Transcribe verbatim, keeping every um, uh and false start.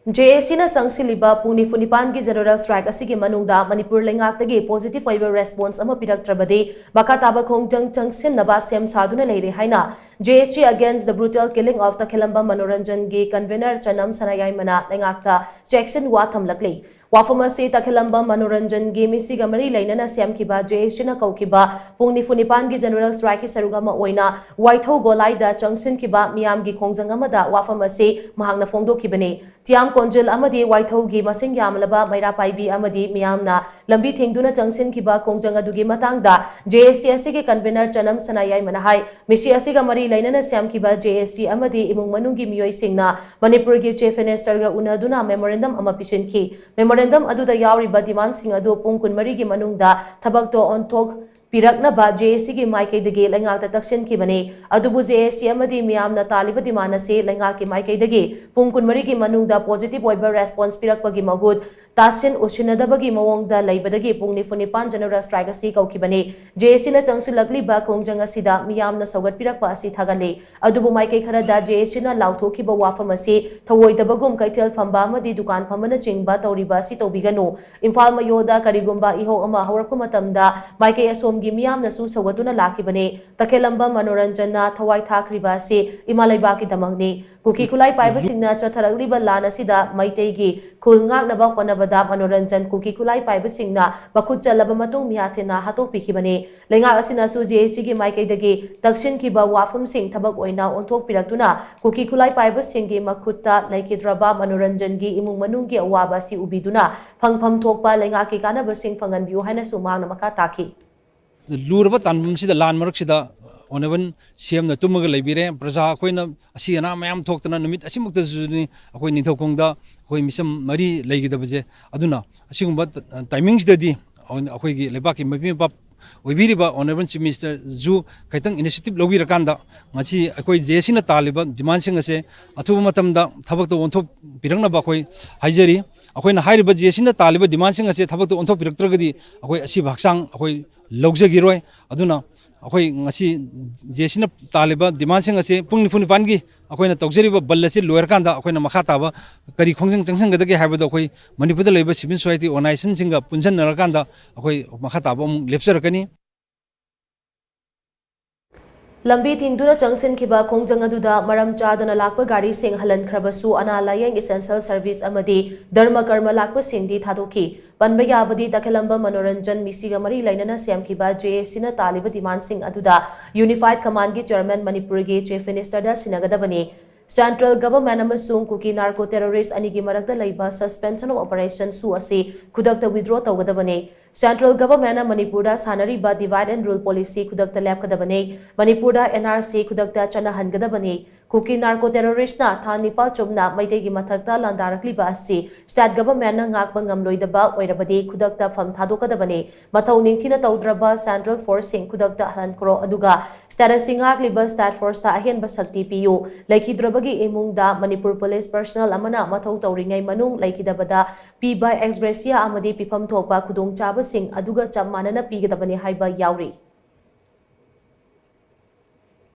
J ꯑꯦꯁ ꯁꯤꯅ ꯆꯪꯁꯤꯜꯂꯤꯕ ꯄꯨꯡ ꯅꯤꯐꯨ ꯅꯤꯄꯥꯟꯒꯤ ꯖꯦꯅꯔꯦꯜ ꯁ꯭ꯇ꯭ꯔꯥꯏꯛ ꯑꯁꯤꯒꯤ ꯃꯅꯨꯡꯗ ꯃꯅꯤꯄꯨꯔ ꯂꯩꯉꯥꯛꯇꯒꯤ ꯄꯣꯖꯤꯇꯤꯚ ꯑꯣꯏꯕ ꯔꯦꯁꯄꯣꯟꯁ ꯑꯃ ꯄꯤꯔꯛꯇ꯭ꯔꯕꯗꯤ ꯃꯈꯥ ꯇꯥꯕ ꯈꯣꯡꯖꯪ ꯆꯪꯁꯤꯟꯅꯕ ꯁꯦꯝ ꯁꯥꯗꯨꯅ ꯂꯩꯔꯦ ꯍꯥꯏꯅ J S C Against the Brutal Killing of ꯇꯈꯦꯂꯝꯕꯝ ꯃꯅꯣꯔꯟꯖꯟꯒꯤ ꯀꯟꯚꯦꯅꯔ ꯆꯅꯝ ꯁꯅꯥꯌꯥꯏꯃꯅ ꯂꯩꯉꯥꯛꯇ ꯆꯦꯛꯁꯤꯟ ꯋꯥ ꯊꯝꯂꯛꯂꯤ꯫ ꯋꯥꯐꯝ ꯑꯁꯤ ꯇꯈꯦꯂꯝꯕꯝ ꯃꯅꯣꯔꯟꯖꯟꯒꯤ ꯃꯤꯁꯤꯒ ꯃꯔꯤ ꯂꯩꯅꯅ ꯁꯦꯝꯈꯤꯕ J S Cꯅ ꯀꯧꯈꯤꯕ ꯄꯨꯡ ꯅꯤꯐꯨ ꯅꯤꯄꯥꯟꯒꯤ ꯖꯦꯅꯔꯦꯜ ꯁ꯭ꯇ꯭ꯔꯥꯏꯛꯀꯤ ꯁꯔꯨꯛ ꯑꯃ ꯑꯣꯏꯅ ꯋꯥꯏꯊꯧ ꯒꯣꯂꯥꯏꯗ ꯆꯪꯁꯤꯟꯈꯤꯕ ꯃꯤꯌꯥꯝꯒꯤ ꯈꯣꯡꯖꯪ ꯑꯃꯗ ꯋꯥꯐꯝ ꯑꯁꯤ ꯃꯍꯥꯛꯅ ꯐꯣꯡꯗꯣꯛꯈꯤꯕꯅꯤ꯫ ꯇꯤꯌꯥꯝ ꯀꯣꯟꯖꯤꯜ ꯑꯃꯗꯤ ꯋꯥꯏꯊꯧꯒꯤ ꯃꯁꯤꯡ ꯌꯥꯝꯂꯕ ꯃꯩꯔꯥ ꯄꯥꯏꯕꯤ ꯑꯃꯗꯤ ꯃꯤꯌꯥꯝꯅ ꯂꯝꯕꯤ ꯊꯤꯡꯗꯨꯅ ꯆꯪꯁꯤꯟꯈꯤꯕ ꯈꯣꯡꯖꯪ ꯑꯗꯨꯒꯤ ꯃꯇꯥꯡꯗ J S C ꯑꯁꯤꯒꯤ ꯀꯟꯚꯦꯅꯔ ꯆꯅꯝ ꯁꯅꯥꯌꯥꯏꯃꯅ ꯍꯥꯏ, ꯃꯤꯁꯤ ꯑꯁꯤꯒ ꯃꯔꯤ ꯂꯩꯅꯅ ꯁꯦꯝꯈꯤꯕ J S C ꯑꯃꯗꯤ ꯏꯃꯨꯡ ꯃꯅꯨꯡꯒꯤ ꯃꯤꯑꯣꯏꯁꯤꯡꯅ ꯃꯅꯤꯄꯨꯔꯒꯤ ꯆꯤꯐ ꯃꯤꯅꯤꯁꯇꯔꯒ ꯎꯅꯗꯨꯅ ꯃꯦꯃꯣꯔꯦꯟꯗꯝ ꯑꯃ ꯄꯤꯁꯤꯟꯈꯤ꯫ ꯃꯦꯃꯣꯔꯦꯟꯗꯝ ꯑꯗꯨꯗ ꯌꯥꯎꯔꯤꯕ ꯗꯤꯃꯥꯟꯁꯤꯡ ꯑꯗꯨ ꯄꯨꯡ ꯀꯨꯟꯃꯔꯤꯒꯤ ꯃꯅꯨꯡꯗ ꯊꯕꯛꯇꯣ ꯑꯣꯟꯊꯣꯛ ꯄꯤꯔꯛꯅꯕ J S Cꯒꯤ ꯃꯥꯏꯀꯩꯗꯒꯤ ꯂꯩꯉꯥꯛꯇ ꯇꯛꯁꯤꯟꯈꯤꯕꯅꯤ꯫ ꯑꯗꯨꯕꯨ J S C ꯑꯃꯗꯤ ꯃꯤꯌꯥꯝꯅ ꯇꯥꯜꯂꯤꯕ ꯗꯤꯃꯥꯟ ꯑꯁꯤ ꯂꯩꯉꯥꯛꯀꯤ ꯃꯥꯏꯀꯩꯗꯒꯤ ꯄꯨꯡ ꯀꯨꯟꯃꯔꯤꯒꯤ ꯃꯅꯨꯡꯗ ꯄꯣꯖꯤꯇꯤꯚ ꯑꯣꯏꯕ ꯔꯦꯁꯄꯣꯟꯁ ꯄꯤꯔꯛꯄꯒꯤ ꯃꯍꯨꯠ ꯇꯥꯁꯤꯟ ꯎꯁꯤꯟꯅꯗꯕꯒꯤ ꯃꯑꯣꯡꯗ ꯂꯩꯕꯗꯒꯤ ꯄꯨꯡ ꯅꯤꯐꯨ ꯅꯤꯄꯥꯟ ꯖꯦꯅꯔꯦꯜ ꯁ꯭ꯇ꯭ꯔꯥꯏꯛ ꯑꯁꯤ ꯀꯧꯈꯤꯕꯅꯤ꯫ J S Cꯅ ꯆꯪꯁꯤꯜꯂꯛꯂꯤꯕ ꯈꯣꯡꯖꯪ ꯑꯁꯤꯗ ꯃꯤꯌꯥꯝꯅ ꯁꯧꯒꯠꯄꯤꯔꯛꯄ ꯑꯁꯤ ꯊꯥꯒꯠꯂꯤ꯫ ꯑꯗꯨꯕꯨ ꯃꯥꯏꯀꯩ ꯈꯔꯗ J S Cꯅ ꯂꯥꯎꯊꯣꯛꯈꯤꯕ ꯋꯥꯐꯝ ꯑꯁꯤ ꯊꯧꯑꯣꯏꯗꯕꯒꯨꯝ ꯀꯩꯊꯦꯜ ꯐꯝꯕ ꯑꯃꯗꯤ ꯗꯨꯀꯥꯟ ꯐꯝꯕꯅꯆꯤꯡꯕ ꯇꯧꯔꯤꯕ ꯑꯁꯤ ꯇꯧꯕꯤꯒꯅꯨ꯫ ꯏꯝꯐꯥꯜ ꯃꯌꯣꯜꯗ ꯀꯔꯤꯒꯨꯝꯕ ꯏꯍꯧ ꯑꯃ ꯍꯧꯔꯛꯄ ꯃꯇꯝꯗ ꯃꯥꯏꯀꯩ ꯑꯁꯣꯝꯒꯤ ꯃꯤꯌꯥꯝꯅꯁꯨ ꯁꯧꯒꯠꯇꯨꯅ ꯂꯥꯛꯈꯤꯕꯅꯤ꯫ ꯇꯈꯦꯂꯝꯕꯝ ꯃꯅꯣꯔꯟꯖꯟꯅ ꯊꯋꯥꯏ ꯊꯥꯈ꯭ꯔꯤꯕ ꯑꯁꯤ ꯏꯃꯥ ꯂꯩꯕꯥꯛꯀꯤꯗꯃꯛꯅꯤ꯫ ꯀꯨꯀꯤ ꯈꯨꯠꯂꯥꯏ ꯄꯥꯏꯕꯁꯤꯡꯅ ꯆꯠꯊꯔꯛꯂꯤꯕ ꯂꯥꯟ ꯑꯁꯤꯗ ꯃꯩꯇꯩꯒꯤ ꯈꯨꯜ ꯉꯥꯛꯅꯕ ꯍꯣꯠꯅꯕꯗ ꯃꯅꯣꯔꯟꯖꯟ ꯀꯨꯀꯤ ꯈꯨꯠꯂꯥꯏ ꯄꯥꯏꯕꯁꯤꯡꯅ ꯃꯈꯨꯠ ꯆꯜꯂꯕ ꯃꯇꯨꯡ ꯃꯤꯍꯥꯠꯊꯦꯟꯅ ꯍꯥꯠꯇꯣꯛꯄꯤꯈꯤꯕꯅꯤ꯫ ꯂꯩꯉꯥꯛ ꯑꯁꯤꯅꯁꯨ J S Cꯒꯤ ꯃꯥꯏꯀꯩꯗꯒꯤ ꯇꯛꯁꯤꯟꯈꯤꯕ ꯋꯥꯐꯝꯁꯤꯡ ꯊꯕꯛ ꯑꯣꯏꯅ ꯑꯣꯟꯊꯣꯛꯄꯤꯔꯛꯇꯨꯅ ꯀꯨꯀꯤ ꯈꯨꯠꯂꯥꯏ ꯄꯥꯏꯕꯁꯤꯡꯒꯤ ꯃꯈꯨꯠꯇ ꯂꯩꯈꯤꯗ꯭ꯔꯕ ꯃꯅꯣꯔꯟꯖꯟꯒꯤ ꯏꯃꯨꯡ ꯃꯅꯨꯡꯒꯤ ꯑꯋꯥꯕ ꯑꯁꯤ ꯎꯕꯤꯗꯨꯅ ꯐꯪꯐꯝ ꯊꯣꯛꯄ ꯂꯩꯉꯥꯛꯀꯤ ꯀꯥꯟꯅꯕꯁꯤꯡ ꯐꯪꯍꯟꯕꯤꯌꯨ ꯍꯥꯏꯅꯁꯨ ꯃꯍꯥꯛꯅ ꯃꯈꯥ ꯇꯥꯈꯤ꯫ ꯂꯨꯔꯕ ꯇꯥꯟꯐꯝꯁꯤꯗ, ꯂꯥꯟ ꯃꯔꯛꯁꯤꯗ Honourable C Mꯅ ꯇꯨꯝꯃꯒ ꯂꯩꯕꯤꯔꯦ꯫ ꯄ꯭ꯔꯖꯥ ꯑꯩꯈꯣꯏꯅ ꯑꯁꯤ ꯑꯅꯥ ꯃꯌꯥꯝ ꯊꯣꯛꯇꯅ ꯅꯨꯃꯤꯠ ꯑꯁꯤꯃꯛꯇꯁꯨꯅꯤ ꯑꯩꯈꯣꯏ ꯅꯤꯡꯊꯧꯈꯣꯡꯗ ꯑꯩꯈꯣꯏ ꯃꯤꯆꯝ ꯃꯔꯤ ꯂꯩꯒꯗꯕꯁꯦ꯫ ꯑꯗꯨꯅ ꯑꯁꯤꯒꯨꯝꯕ timingꯁꯤꯗꯗꯤ ꯑꯩꯈꯣꯏꯒꯤ ꯂꯩꯕꯥꯛꯀꯤ ꯃꯄꯤ ꯃꯄꯥ ꯑꯣꯏꯕꯤꯔꯤꯕ Honourable Chief Ministerꯁꯨ ꯈꯤꯇꯪ initiative ꯂꯧꯕꯤꯔꯀꯥꯟꯗ ꯉꯁꯤ ꯑꯩꯈꯣꯏ J S Cꯅ ꯇꯥꯜꯂꯤꯕ demandꯁꯤꯡ ꯑꯁꯦ ꯑꯊꯨꯕ ꯃꯇꯝꯗ ꯊꯕꯛꯇ ꯑꯣꯟꯊꯣꯛꯄꯤꯔꯛꯅꯕ ꯑꯩꯈꯣꯏ ꯍꯥꯏꯖꯔꯤ꯫ ꯑꯩꯈꯣꯏꯅ ꯍꯥꯏꯔꯤꯕ J S Cꯅ ꯇꯥꯜꯂꯤꯕ demandꯁꯤꯡ ꯑꯁꯦ ꯊꯕꯛꯇ ꯑꯣꯟꯊꯣꯛꯄꯤꯔꯛꯇ꯭ꯔꯒꯗꯤ ꯑꯩꯈꯣꯏ ꯑꯁꯤꯕ ꯍꯛꯆꯥꯡ ꯑꯩꯈꯣꯏ ꯂꯧꯖꯈꯤꯔꯣꯏ꯫ ꯑꯗꯨꯅ ꯑꯩꯈꯣꯏ ꯉꯁꯤ J S Cꯅ ꯇꯥꯜꯂꯤꯕ demandꯁꯤꯡ ꯑꯁꯤ ꯄꯨꯡ ꯅꯤꯐꯨ ꯅꯤꯄꯥꯟꯒꯤ ꯑꯩꯈꯣꯏꯅ ꯇꯧꯖꯔꯤꯕ ꯕꯟ ꯑꯁꯤ ꯂꯣꯏꯔꯀꯥꯟꯗ ꯑꯩꯈꯣꯏꯅ ꯃꯈꯥ ꯇꯥꯕ ꯀꯔꯤ ꯈꯣꯡꯖꯪ ꯆꯪꯁꯤꯟꯒꯗꯒꯦ ꯍꯥꯏꯕꯗꯣ ꯑꯩꯈꯣꯏ ꯃꯅꯤꯄꯨꯔꯗ ꯂꯩꯕ civil society organizationꯁꯤꯡꯒ ꯄꯨꯟꯁꯤꯟꯅꯔꯀꯥꯟꯗ ꯑꯩꯈꯣꯏ ꯃꯈꯥ ꯇꯥꯕ ꯑꯃꯨꯛ ꯂꯦꯞꯆꯔꯛꯀꯅꯤ꯫ ꯂꯝꯕꯤ ꯊꯤꯡꯗꯨꯅ ꯆꯪꯁꯤꯟꯈꯤꯕ ꯈꯣꯡꯖꯪ ꯑꯗꯨꯗ ꯃꯔꯝ ꯆꯥꯗꯅ ꯂꯥꯛꯄ ꯒꯥꯔꯤꯁꯤꯡ ꯍꯜꯍꯟꯈ꯭ꯔꯕꯁꯨ ꯑꯅꯥ ꯂꯥꯌꯦꯡ essential service ꯑꯃꯗꯤ ꯙꯔꯃ ꯀꯔꯃ ꯂꯥꯛꯄꯁꯤꯡꯗꯤ ꯊꯥꯗꯣꯛꯈꯤ꯫ ꯄꯟꯕ ꯌꯥꯕꯗꯤ ꯇꯈꯦꯂꯝꯕ ꯃꯅꯣꯔꯟꯖꯟ ꯃꯤꯁꯤꯒ ꯃꯔꯤ ꯂꯩꯅꯅ ꯁꯦꯝꯈꯤꯕ JACꯅ ꯇꯥꯜꯂꯤꯕ demandꯁꯤꯡ ꯑꯗꯨꯗ Unified Commandꯒꯤ chairman ꯃꯅꯤꯄꯨꯔꯒꯤ Chief Ministerꯗ ꯁꯤꯟꯅꯒꯗꯕꯅꯤ꯫ Central Government ꯑꯃꯁꯨꯡ ꯀꯨꯀꯤ narco terrorist ꯑꯅꯤꯒꯤ ꯃꯔꯛꯇ ꯂꯩꯕ suspension of operation ꯁꯨ ꯑꯁꯤ ꯈꯨꯗꯛꯇ withdraw ꯇꯧꯒꯗꯕꯅꯤ꯫ Central Governmentꯅ ꯃꯅꯤꯄꯨꯔꯗ ꯁꯥꯟꯅꯔꯤꯕ divide and rule policy ꯈꯨꯗꯛꯇ ꯂꯦꯞꯀꯗꯕꯅꯤ꯫ ꯃꯅꯤꯄꯨꯔꯗ NRC ꯈꯨꯗꯛꯇ ꯆꯠꯅꯍꯟꯒꯗꯕꯅꯤ꯫ ꯀꯨꯀꯤ narco terroristꯅ ꯊꯥ ꯅꯤꯄꯥꯜ ꯆꯨꯞꯅ ꯃꯩꯇꯩꯒꯤ ꯃꯊꯛꯇ ꯂꯥꯟꯗꯥꯔꯛꯂꯤꯕ ꯑꯁꯤ state governmentꯅ ꯉꯥꯛꯄ ꯉꯝꯂꯣꯏꯗꯕ ꯑꯣꯏꯔꯕꯗꯤ ꯈꯨꯗꯛꯇ ꯐꯝ ꯊꯥꯗꯣꯛꯀꯗꯕꯅꯤ꯫ ꯃꯊꯧ ꯅꯤꯡꯊꯤꯅ ꯇꯧꯗ꯭ꯔꯕ central forceꯁꯤꯡ ꯈꯨꯗꯛꯇ ꯍꯟꯈ꯭ꯔꯣ, ꯑꯗꯨꯒ state ꯑꯁꯤ ꯉꯥꯛꯂꯤꯕ state forceꯇ ꯑꯍꯦꯟꯕ ꯁꯛꯇꯤ ꯄꯤꯌꯨ꯫ ꯂꯩꯈꯤꯗ꯭ꯔꯕꯒꯤ ꯏꯃꯨꯡꯗ ꯃꯅꯤꯄꯨꯔ police personnel ꯑꯃꯅ ꯃꯊꯧ ꯇꯧꯔꯤꯉꯩ ꯃꯅꯨꯡ ꯂꯩꯈꯤꯗꯕꯗ ꯄꯤꯕ ex gratia ꯑꯃꯗꯤ ꯄꯤꯐꯝ ꯊꯣꯛꯄ ꯈꯨꯗꯣꯡꯆꯥꯕꯁꯤꯡ ꯑꯗꯨꯒ ꯆꯞ ꯃꯥꯟꯅꯅ ꯄꯤꯒꯗꯕꯅꯤ ꯍꯥꯏꯕ ꯌꯥꯎꯔꯤ꯫